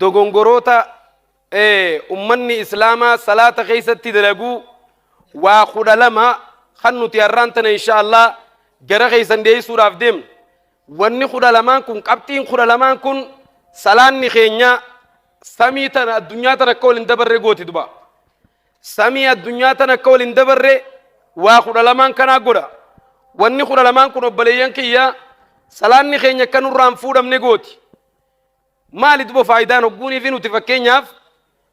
Dogongoroota ummanni islaamaa salaata keessatti dalaguu waa 12 kan nuti har'aan tana insha Allah gara keessan dhiyeessuudhaaf deemnu. Wanni 12n kun, qabxiin 12n kun salaanni keenya samii tana addunyaa tana akka wal hin dabarre gooti duba. Samii addunyaa tana akka wal hin dabarre waa 12n kanaa godha. Wanni 12n kun, obboleeyyan kiyya, salaanni keenya akka nurraa hin fuudhamne gooti. Maali duba faayidaan hogguunii fi nuti fakkeenyaaf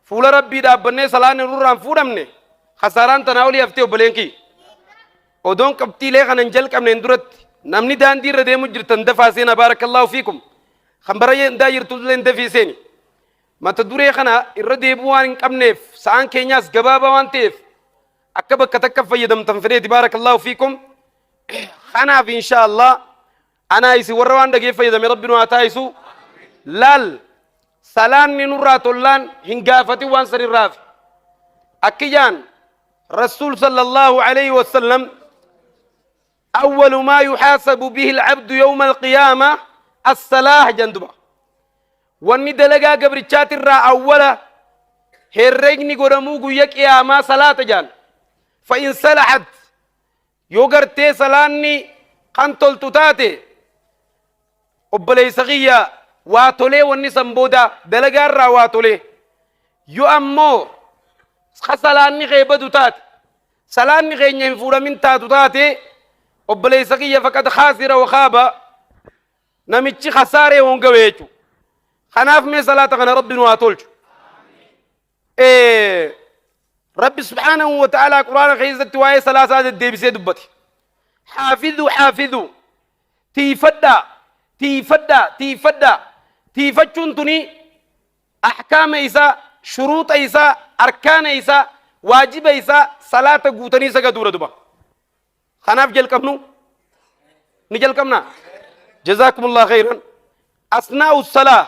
fuula Rabbii dhaabbannee salaanni nurraa hin fuudhamne, kasaaraan tanaa olii haftee, obboleen kiyya? Odoon qabxiilee kana hin jalqabneen duratti, namni daandii irra deemu jirtan dafaa seenaa, baarakallaahu fiikum. Kan bara daa jirtu illee dafii seeni. Mata duree kana irra deebi'uu waan hin qabneef, sa'aan keenyaas gabaabaa waan ta'eef, akka bakka takka fayyadamtan fedheeti, baarakallaahu fiikum. Kanaaf insha Allah anaa isin warra waan dhagee fayyadame Rabbi nu haa taasisu. Laal, salaanni nurraa tollaan hin gaafatin waan san irraafi. Akkiyyaan Rasuul sallallahu alayhi wasallam, أول ما يحاسب به العبد يوم القيامة الصلاة جندبا. Wanni dalagaa gabrichaatirraa awwala herregni godhamuu guyya qiyaamaa salaata jaan. فإن صلحت, yoo gartee salaanni kan toltu taate, obboleessa kiyya, waa tolee, wanni san booda dalagaarraa waa tolee. Yoo ammoo ka salaanni kee badu taate, salaanni keenya hin fuudhamin taatu taate, obboleessa kiyya, فقد خسر وخاب, namichi kasaaree hongawe jechuudha. Kanaaf mee salaata kana Rabbi nu haa tolchu. Rabbi subhaanahu wa ta'ala Quraana keessatti waa'ee salaataa deddeebisee dubbate. حافظوا حافظوا, tiifadhaa, tiifadhaa, tiifadhaa. Tiifachuun tuni ahkaama isaa, shuruuxa isaa, arkaana isaa, waajiba isaa, salaata guutanii sagaduudha duba. Kanaaf jalqabnu ni jalqabna. جزاكم الله خيرا. أثناء الصلاة,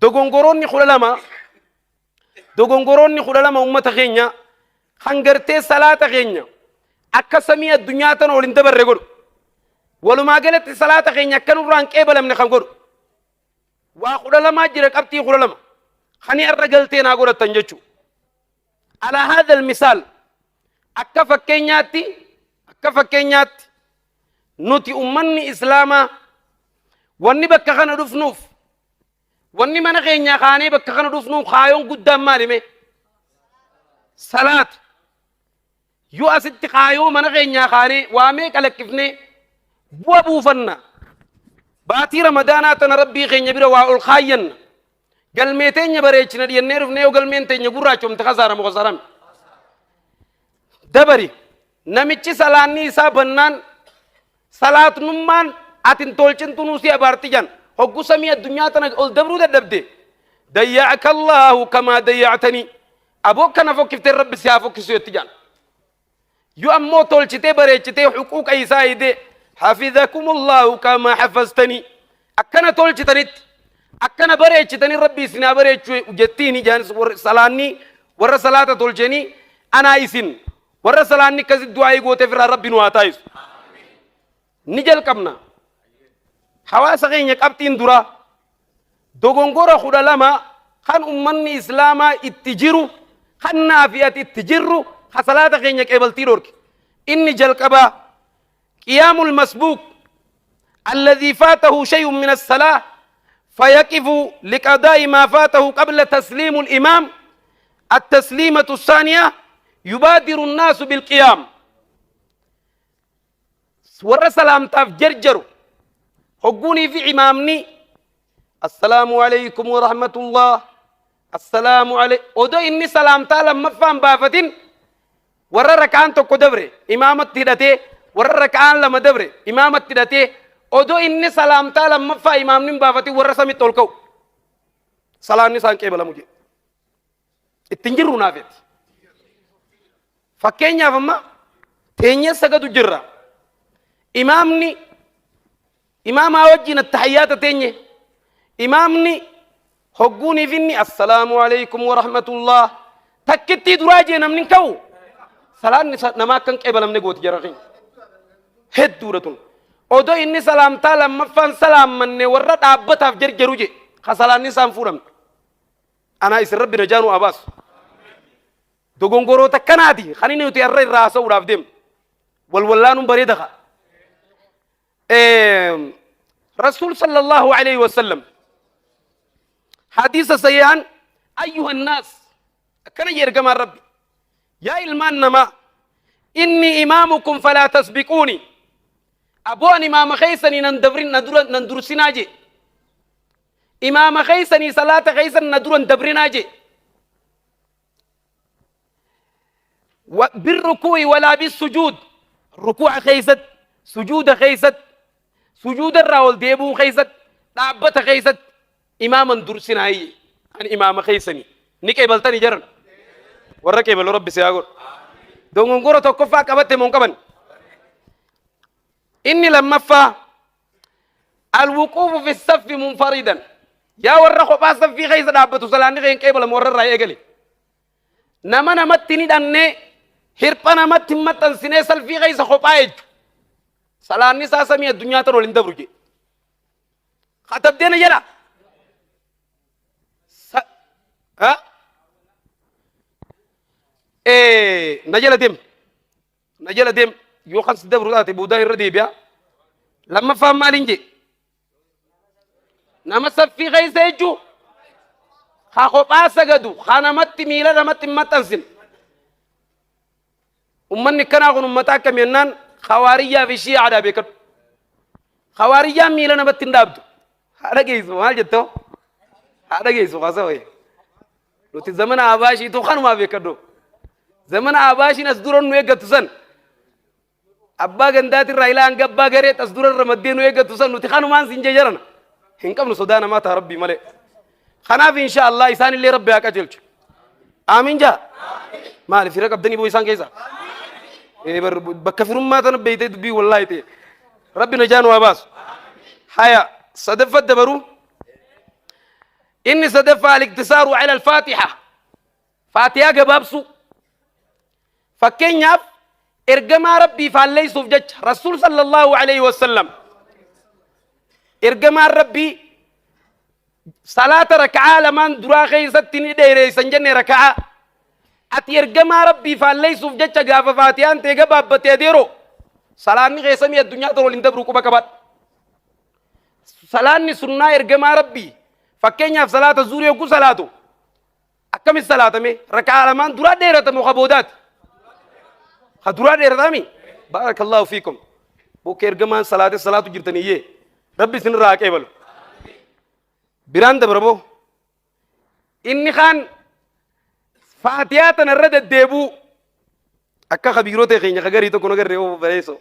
dogongoroonni 12, dogongoroonni 12 ummata keenya kan gartee salaata keenya akka samii addunyaa tana ol hin dabarre godhu, walumaa galatti salaata keenya akka nurraa hin qeebalamne kan godhu waa 12 jira. Qabxii 12 kani irra galtee naa godhattan jechuu. على هذا المثال, akka fakkeenyaatti nuti ummanni islaamaa wanni bakka kana dhufnuuf, wanni mana keenyaa kaanee bakka kana dhufnuuf kaayoon guddaan maalime? Salaata. Yoo asitti kaayoo mana keenyaa kaanee waa meeqa lakkifnee bu'a buufanna, baatii Ramadaanaa tana Rabbii keenya bira waa ol kaayyanna, galmee teenya bareechina dhiyannee dhufnee, yoo galmeen teenya gurraachomte kasaaramu kasaarame dabari. Namichi salaanni isaa bannaan, salaatnummaan atin tolchintu si abaarti jan. Hoggu samii addunyaa tana ol dabruu dadhabde, ضيعك الله كما ضيعتني, aboo kana fokkifte Rabbi si haa fokkisu jetti jan. Yoo ammoo tolchitee bareechitee huquuqa isaa hidee, حفظكم الله كما حفظتني, akkana tolchitanitti, akkana bareechitanii Rabbi isin haa bareechu jettiini jaan. Salaanni warra salaata tolchanii, anaa isin warra salaanni akkasitti du'aayii gooteef irraa Rabbi nu haa taayisu. Ni jalqabna, hawaasa keenya. Qabxiin dura, dogongora 12 kan ummanni islaamaa itti jiru, kan naafi ati itti jirru, ka salaata keenya qeebaltii dhorke, inni jalqabaa قيام المسبوق الذي فاته شيء من الصلاة فيقف لقضاء ما فاته قبل تسليم الإمام التسليمة الثانية، يبادر الناس بالقيام. Warra salaamtaaf jarjaru, hogguunii fi imaamni السلام عليكم ورحمة الله, السلام علي, odoo inni salaamtaa lammaffaan baafatin, warra rakaan tokko dabre imaamatti hidhatee, warra rakaan lama dabre imaamatti hidhatee, odoo inni salaamtaa lammaffaa imaamni hin baafatin warra samitti ol ka'u, salaanni isaan qeebalamu jedhe. Ittiin jirru naafetti. Fakkeenyaaf amma teenyee sagadu jirra. Imaamni imaamaa wajjin attahayyaata teenye, imaamni hogguuniif inni السلام عليكم ورحمة الله takkittii duraa jee, namni hin ka'u. Salaanni namaa akka hin qeebalamne gooti jara keenya hedduudha tun. Odoo inni salaamtaa lammaffaan salaammanne warra dhaabbataaf jarjaru je, ka salaanni isaan fuudhamne. Anaa isin Rabbi najaa nu haa baasu. Dogongoroota akkanaati kan inni nuti har'a irraa haasa'uudhaaf deemnu. Wal wallaanuun bareeda kaa. Rasuul sallallahu alayhi wa sallam hadiisa sahihaan ayyuha nnaas akkana jee ergamaan Rabbi yaa ilmaan namaa inni imaamukum falaa tasbiquuni aboo ani imaama keessanii nan dabrin na dura nan dursinaa jee imaama keessanii salaata keessan na duran dabrinaa jee بالركوع ولا بالسجود ركوع خيست سجود خيست سجود الراول ديبو خيست دابة خيست إماما درسنا هي أن إمام خيسني نكي بلتني جرن وركي بل ربي سيقول دونغورو توقفا قبت منقبن إني لما فا الوقوف في الصف منفردا يا ورخو با صفي خيس دابتو سلاني خين قبل مورر راي اغلي nama namatti hin hidhanne hirpha namatti hin maxxansinee salfii keessa kophaa jechu salaanni isaa samii addunyaa tan ol hin dabru jedhe katabdee na jedha ha? Na jala deem na jala deem yoo kan si dabru taate boodaa irra deebi'a lammaffaan maaliin jedhe Nama saffii keessa jechuun ka kophaa sagadu ka namatti miila namatti hin maxxansine. Ummanni akkanaa kun ummata akkamii jennaan kawaariyyaa fi shii'aadhaa beekadhu. Kawaariyyaan miila namatti hin dhaabdu. Haa dhageessu maal jettoo? Haa dhageessu kaasa wayii. Nuti zamana Abaashiitu kanumaa beekadhu. Zamana Abaashiin as dura nu eeggattu san Abbaa gandaatirraa ilaa hanga abbaa garee as dura ramaddee nu eeggatu san nuti kanumaan sin jejarana. Hin qabnu sodaa namaa ta'a rabbii malee. Kanaaf insha Allah isaan illee rabbi haa qajeelchu. Aamiin jaa. Maali fira qabdanii boo isaan keessa? Ee bar bakka firummaa tana beeytee dubbii wallaahi ta'e. Rabbi najaa nu haa baasu. Haya sadaffaa dabaruu. Inni sadaffaa al-iktisaaru ala al-faatiha. Faatihaa gabaabsuu. Fakkeenyaaf ergamaa Rabbii faalleessuuf jecha Rasuul sallallahu alaihi wasallam ergamaan Rabbii salaata raka'aa lamaan duraa keessatti ni dheereessan jenne raka'aa. Ati ergamaa Rabbii faalleessuuf jecha gaafa faatiyaan tee gabaabbate adeeroo salaanni kee samii addunyaa tana waliin dabru quba qabadhu. Salaanni sunnaa ergamaa Rabbii fakkeenyaaf salaata zuurii yogguu salaatu Akkamitti salaatame? Raka'aa lamaan duraa dheerata moo ka boodaati? Ka duraa dheerataami? Baarakallaahu fiikum. Bokka ergamaan salaate salaatu jirtaniyyee. Rabbi isinirraa haa qeebalu. Biraan dabra boo. Inni kaan faatiyaa tana irra deddeebi'uu akka kabiirota keenya ka garii tokko nagarree oo bareessoo.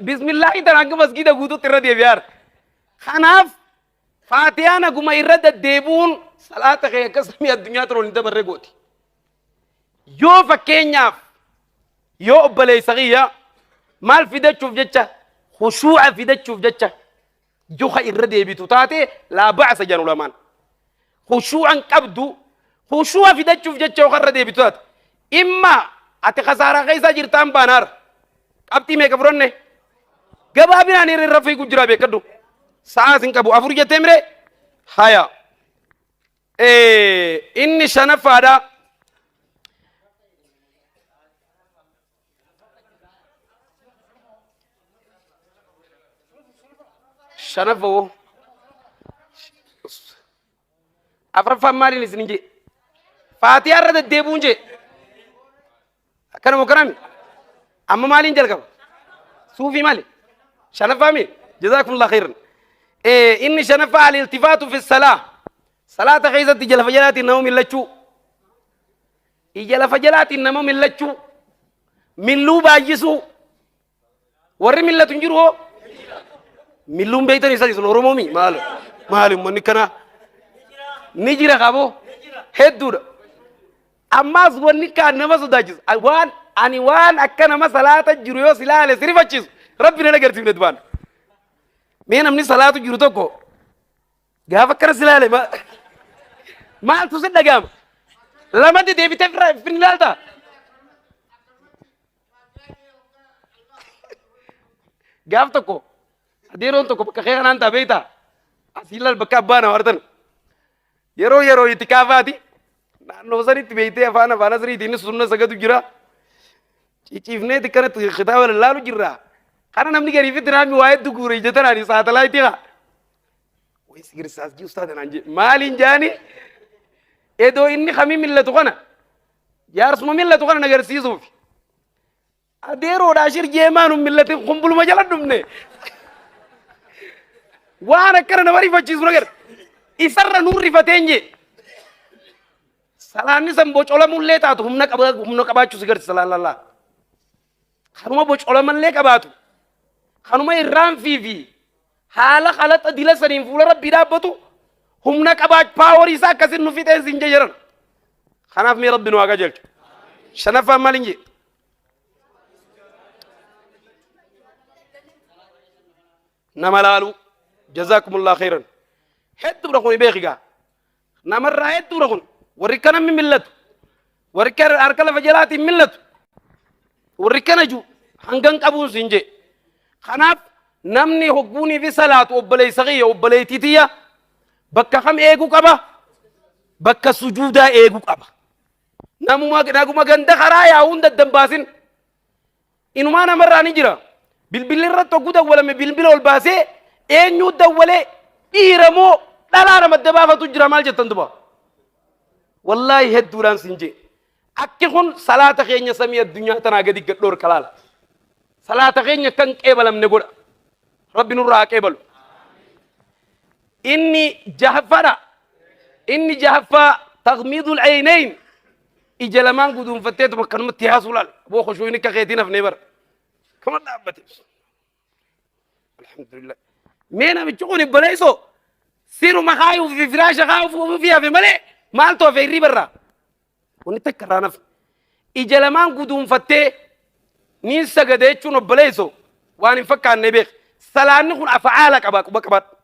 Bismillaahi tana hanga masgiida guutuutti irra deebi'aara. Kanaaf faatiyaan haguma irra deddeebi'uun salaata kee akka samii addunyaa tana ol hin dabarre gooti. Yoo fakkeenyaaf yoo obboleessa kiyya maal fidachuuf jecha khushuu'a fidachuuf jecha Yoo ka irra deebitu taate laa ba'asa jedhan ulamaan. Khushuu'an qabdu khushuu'a fidachuuf jecha yoo ka irra deebitu taate. Imma ati kasaaraa keessaa jirtaan baanaara. Qabxii meeqa fudhanne? Gabaabinaan irra irra fiigu jira beekadhu. Sa'aas hin qabu afur jettee mire? Haya. Inni shanaffaadha. Shanaffa woo. Afraffaan maaliin isin jee? Faatihaa irra deddeebi'uun jee. Akkana moo akkanami? Amma maaliin jalqaba? Suufii maali? Shanaffaa mi? Jazaakumullah khairan. Inni shanaffaa al-iltifaatu fi salaa. Salaata keessatti ija lafa jalaatiin nama millachuu. Ija lafa jalaatiin nama millachuu. Milluu baay'isuu. Warri millatu hin jiru hoo? Milluun beektan isa isin Oromoo mi? Maali? Maali uummanni kanaa? Ni jira qaboo? Hedduudha. Ammaas wanni kaan nama sodaachisu. Waan ani waan akka nama salaata jiru yoo si laale si rifachiisu rabbi nan agarsiifne dubaan. Mee namni salaatu jiru tokko Gaafa akkana si ilaale maaltu si dhaga'ama? Lamatti deebitee firraa fin ilaalta? Gaaf tokko Adeeroon tokko bakka kee kanaan ta'a beektaa? Asii laal bakka abbaa nama artan. Yeroo yeroo itikaafaati naannoo sanitti beektee afaan afaan asriitiin sunna sagadu jira. Ciciifnee kanatti kitaaba lallaalu jirra. Kana namni garii fi tiraamii waa hedduu guure ija tanaan saatalaayitii haa. Wayi sigirsaas ji ustaada naan jedhe maaliin jaani edoo inni kamii millatu kana jaarsuma millatu kana nagarsiisuuf. Adeeroodha ashir jeemaan hin millatin kumbuluma jala dhumne. Waan akkana nama rifachiisu nagar. Isarra nuun rifateen jee. Salaanni san bocolamullee taatu humna qaba humna qabaachuu si garsiisa laallallaa. Kanuma bocolamallee qabaatu. Kanuma irraanfii fi haala kalaxa dila saniin fuula rabbii dhaabbatu humna qabaach paaworii isaa akkasin nu fixeen siin jedhan. Kanaaf mee rabbi nu haa qajeelchu. Shanaffaan maal hin jee? Nama laaluu. Jazaakumullah khairan. Hedduudha kun beeki gaa. Namarraa hedduudha kun. Warri kana millatu. Warri kana harka lafa jalaatiin millatu. Warri kana ju hangan qabuun siin jee. Kanaaf namni hogguunii fi salaatu obboleessa kiyya obboleettii tiyya bakka kam eeguu qaba? Bakka sujuudaa eeguu qaba. Namuma naguma ganda karaa yaa'uun daddan baasin. Inumaa namarraa ni jira. Bilbilli irratti hogguu dawwalame bilbila ol baasee eenyuu dawwalee dhiira moo dhalaa nama adda baafatu jira maal jettan duba. Wallaahi hedduudhaan sin jee. Akki kun salaata keenya samii addunyaa tanaa gadi gad dhoorka laala. Salaata keenya kan qeebalamne godha. Rabbi nurraa haa qeebalu. Inni jahaffaadha. Inni jahaffaa taqmiidul aynayn ija lamaan guduunfatteetuma akkanumatti yaasuu laal. Aboo khushuun akka keetiin hafnee bara. Kama dhaabbate. Alhamdulillah. Mee namichi kun baleessoo siruma kaayuuf fi firaasha kaayuuf fi hafe malee maaltu hafe hirriba irraa. Wanni takka irraa nafe. Ija lamaan guduunfattee niin sagada jechuun obboleessoo waan hin fakkaanne beek. Salaanni kun afaala qaba quba qabaadhu.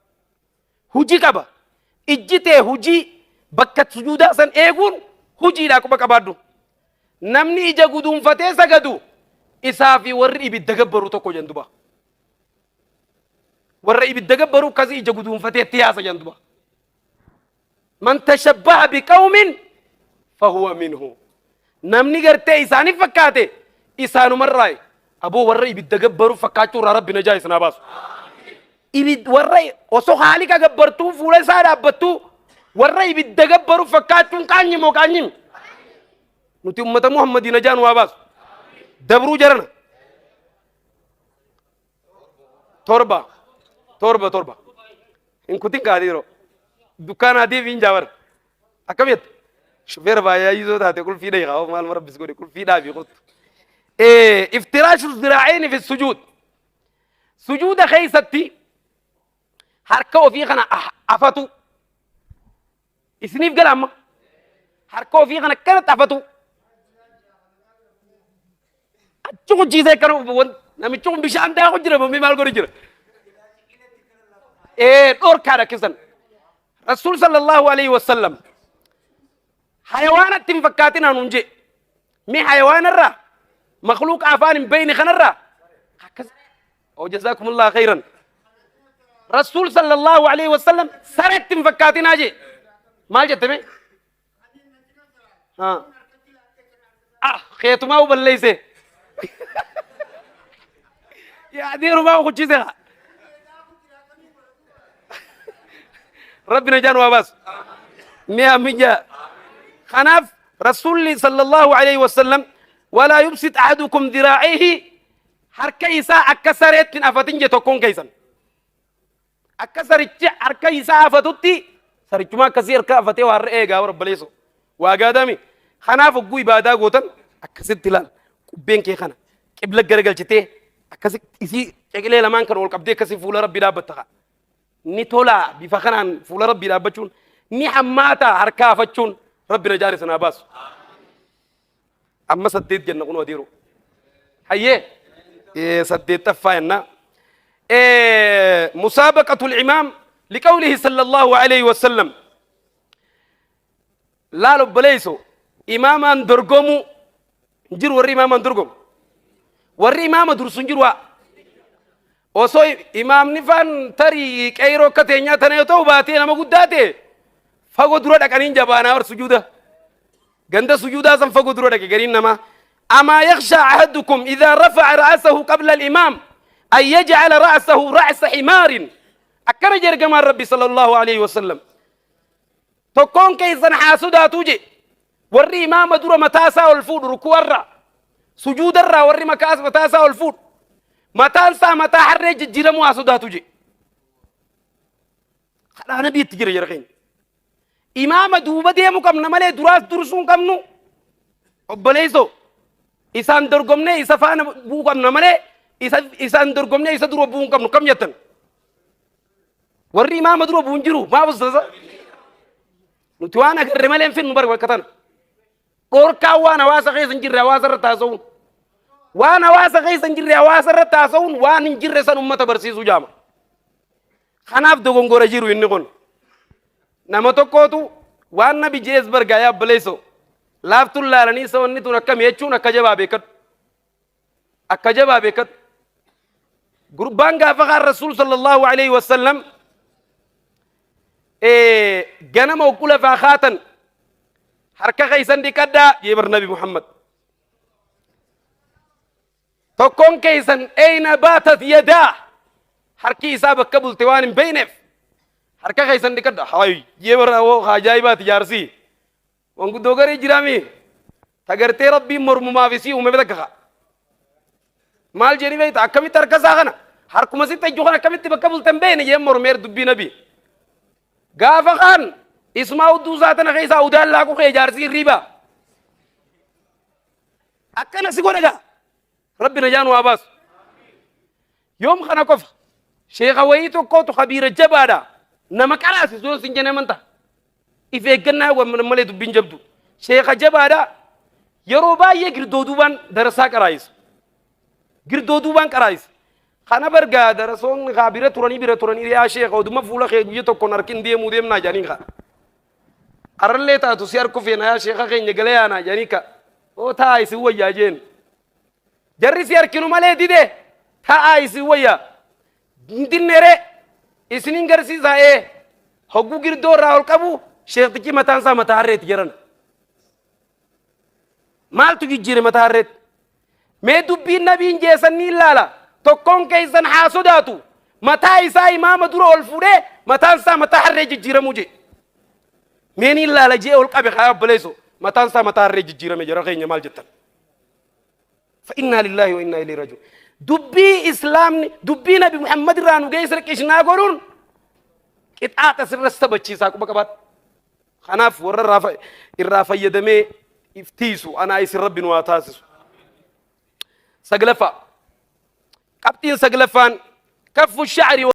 Hujii qaba. Ijji tee hujii bakka sujuudaa san eeguun hujiidhaa quba qabaadhu. Namni ija guduunfatee sagadu isaa fi warri ibidda gabbaru tokko jedhan duba. Warra ibidda gabbaru akkasii ija guduunfatee itti yaasa jedhan duba. Man tashabbaha biqawmin fahuwa minhu. Namni gartee isaaniif fakkaate isaanumarraayi. Aboo warra ibidda gabbaru fakkaachuu irraa Rabbi najaa isin haa baasu. Ibid warra osoo haaliqa gabbartuu fuula isaa dhaabbattuu warra ibidda gabbaru fakkaachuun qaanyi moo qaanyimi? Nuti ummata Muhammadii najaa nu haa baasu. Dabruu jarana. Torba. Torba torba. Hin kutin kaadiiroo. Dukkaana adii fi hin jaabar. Akkam jette? Shufeera baay'ee ayyisoo taate qulfii dhayi haa maal rabbis godhe qulfii dhaabii kottu. Iftiraashu ziraa'een fi sujuud. Sujuuda keessatti harka ofii kana afatu. Isiniif gala amma. Harka ofii kana akkanatti afatu. Achi kuchiisee akkana namichi kun bishaan daaku jira mammii maal godhu jira. Ee dhorkaadha kisan. Rasuul sallallahu alaihi wasallam hayawaanatti hin fakkaatin anuun jee. Mee hayawaanarraa makluuqa afaan hin beeyne kanarraa akkas oo jazaakumullah khayran. Rasuul sallallahu alaihi wasallam sareetti hin fakkaatinaa jee. Maal jette mee? Haa. Ah, keetumaa balleeyse. Yaa adeerumaa kuchise haa. Rabbi najaa nu haa baasu. Mee amiyyaa. Kanaaf Rasuulli sallallahu alaihi wasallam walaa yubsit ahadukum diraa'ihi harka isaa akka sareetti hin afatin je tokkoon keessan. Akka sarichi harka isaa afatutti sarichuma akkasii harka afatee waan re'ee egaa warra baleessu. Waa gaadami. Kanaaf hogguu ibaadaa gootan akkasitti ilaal. Qubbeen kee kana qibla garagalchitee akkasi isii ciqilee lamaan kan ol qabdee akkasii fuula rabbii dhaabbatta kaa. Ni tolaa bifa kanaan fuula rabbii dhaabbachuun ni hammaataa harka afachuun rabbi na jaarisa naa baasu. Amma saddeet jenna kunoo adeeroo. Hayyee saddeettaffaa jenna. Musaabaqatul imaam liqawlihi sallallahu alayhi wa sallam. Laal obboleeyso imaamaan dorgomuu hin jiru warri imaamaan dorgomu. Warri imaama dursu hin jiru haa. Osoo imaamni faan tarii qeyroo akka teenyaa tana yoo ta'u baatee nama guddaa ta'e fagoo dura dhaqaniin jabaanaa bar sujuuda. Ganda sujuudaa san fagoo dura dhaqe gariin namaa. Amaa yakhshaa ahadukum idhaa rafa'a ra'asahu qabla al-imaam an yaj'ala ra'sahu ra'sa himaarin. Akkana jedhe ergamaan Rabbi sallallahu alaihi wasallam. Tokkoon keessan haa sodaatuu jedhe. Warri imaama dura mataa isaa ol fuudhu rukuwarraa, sujuudarraa warri mataa isaa ol fuudhu mataan isaa mataa harree jijjiiramuu haa sodaatu jedhe. Kadhaa nabii itti jira jara keenya. Imaama duuba deemu qabna malee duraas dursuu hin qabnu. Obboleessoo isaan dorgomnee isa faana bu'uu qabna malee isaan dorgomnee isa dura bu'uu hin qabnu kam jettan. Warri imaama dura bu'u hin jiru maaf ustaza? Nuti waan agarre malee hin finnu bar bakka tana. Dhorkaan waan hawaasa keessa hin jirre hawaasa irratti haasa'uun. Waan hawaasa keessa hin jirre hawaasa irratti haasa'uun waan hin jirre san ummata barsiisuu jaama. Kanaaf dogongora jiru inni kun. Nama tokkootu waan nabi jees bargaa yaa obboleessoo laaftuun laalanii isa wanni tun akkami jechuun akka jabaa beekadhu. Akka jabaa beekadhu. Gurbaan gaafa kaan Rasuul sallallahu alaihi wasallam ganama hogguu lafaa kaatan harka keessan dhiqadhaa jee bar Nabi Muhammad. Tokkoon keessan eyna baatat yadaa harki isaa bakka bulte waan hin beekneef harka keessan dhiqadha. Hayi jee bar ajaa'ibaati jaarsii. Manguddoo garee jiraami. Ta gartee Rabbiin mormumaaf isii uume takka kaa. Maal jedhi beekta akkamitti harka isaa kana harkuma sitti ejju kana akkamitti bakka bultan beekne jeen mormeer dubbii nabi. Gaafa kaan ismaa hudduu isaa tana keessaa udaan laaqu kee jaarsii hirriibaa. Akkana si godha gaa. Rabbi najaa nu haa baasu. Yoom kana qofa sheekha wayii tokkootu kabiira jabaadha nama qaraasisu yoo sin jenne amanta. If eeggannaa malee dubbiin jabdu. Sheekha jabaadha yeroo baay'ee girdoo duubaan darasaa qaraayisa. Girdoo duubaan qaraayisa. Kana bargaa darasoonni kaa bira turanii bira turanii yaa sheekha oduma fuula kee guyya tokkoon harkin deemuu deemnaa jedhanii kaa. Arrallee taatu si harku feena yaa sheekha keenya gala yaanaa jedhanii kaa. Oo taa'aa isin wayyaa jeen. Jarri si harkinu malee dide taa'aa isin wayya. Hin dinneree isinin garsiisaa ee hogguu girdoo irraa ol qabu sheektichi mataan isaa mataa harreeti jedhan. Maaltu jijjiire mataa harreetti? Mee dubbiin nabiin jeesan ni ilaala. Tokkoon keessan haa sodaatu. Mataa isaa imaama dura ol fuudhee mataan isaa mataa harree jijjiiramuu jee. Mee ni ilaala jee ol qabe haa obboleessu. Mataan isaa mataa harree jijjiirame jara keenya maal jettan? Fa'innaa lillaahi wa innaa ilayhi raji'uun. Dubbii Islaamni dubbii Nabi Muhammad irraa nu geesse qishnaa godhuun qixaaxa sirra sabachiisaa quba qabaadhu. Kanaaf warra irraa fayyadamee iftiisu anaa isin Rabbi nu haa taasisu. Saglaffaa. Qabxiin saglaffaan kaffu sha'ri.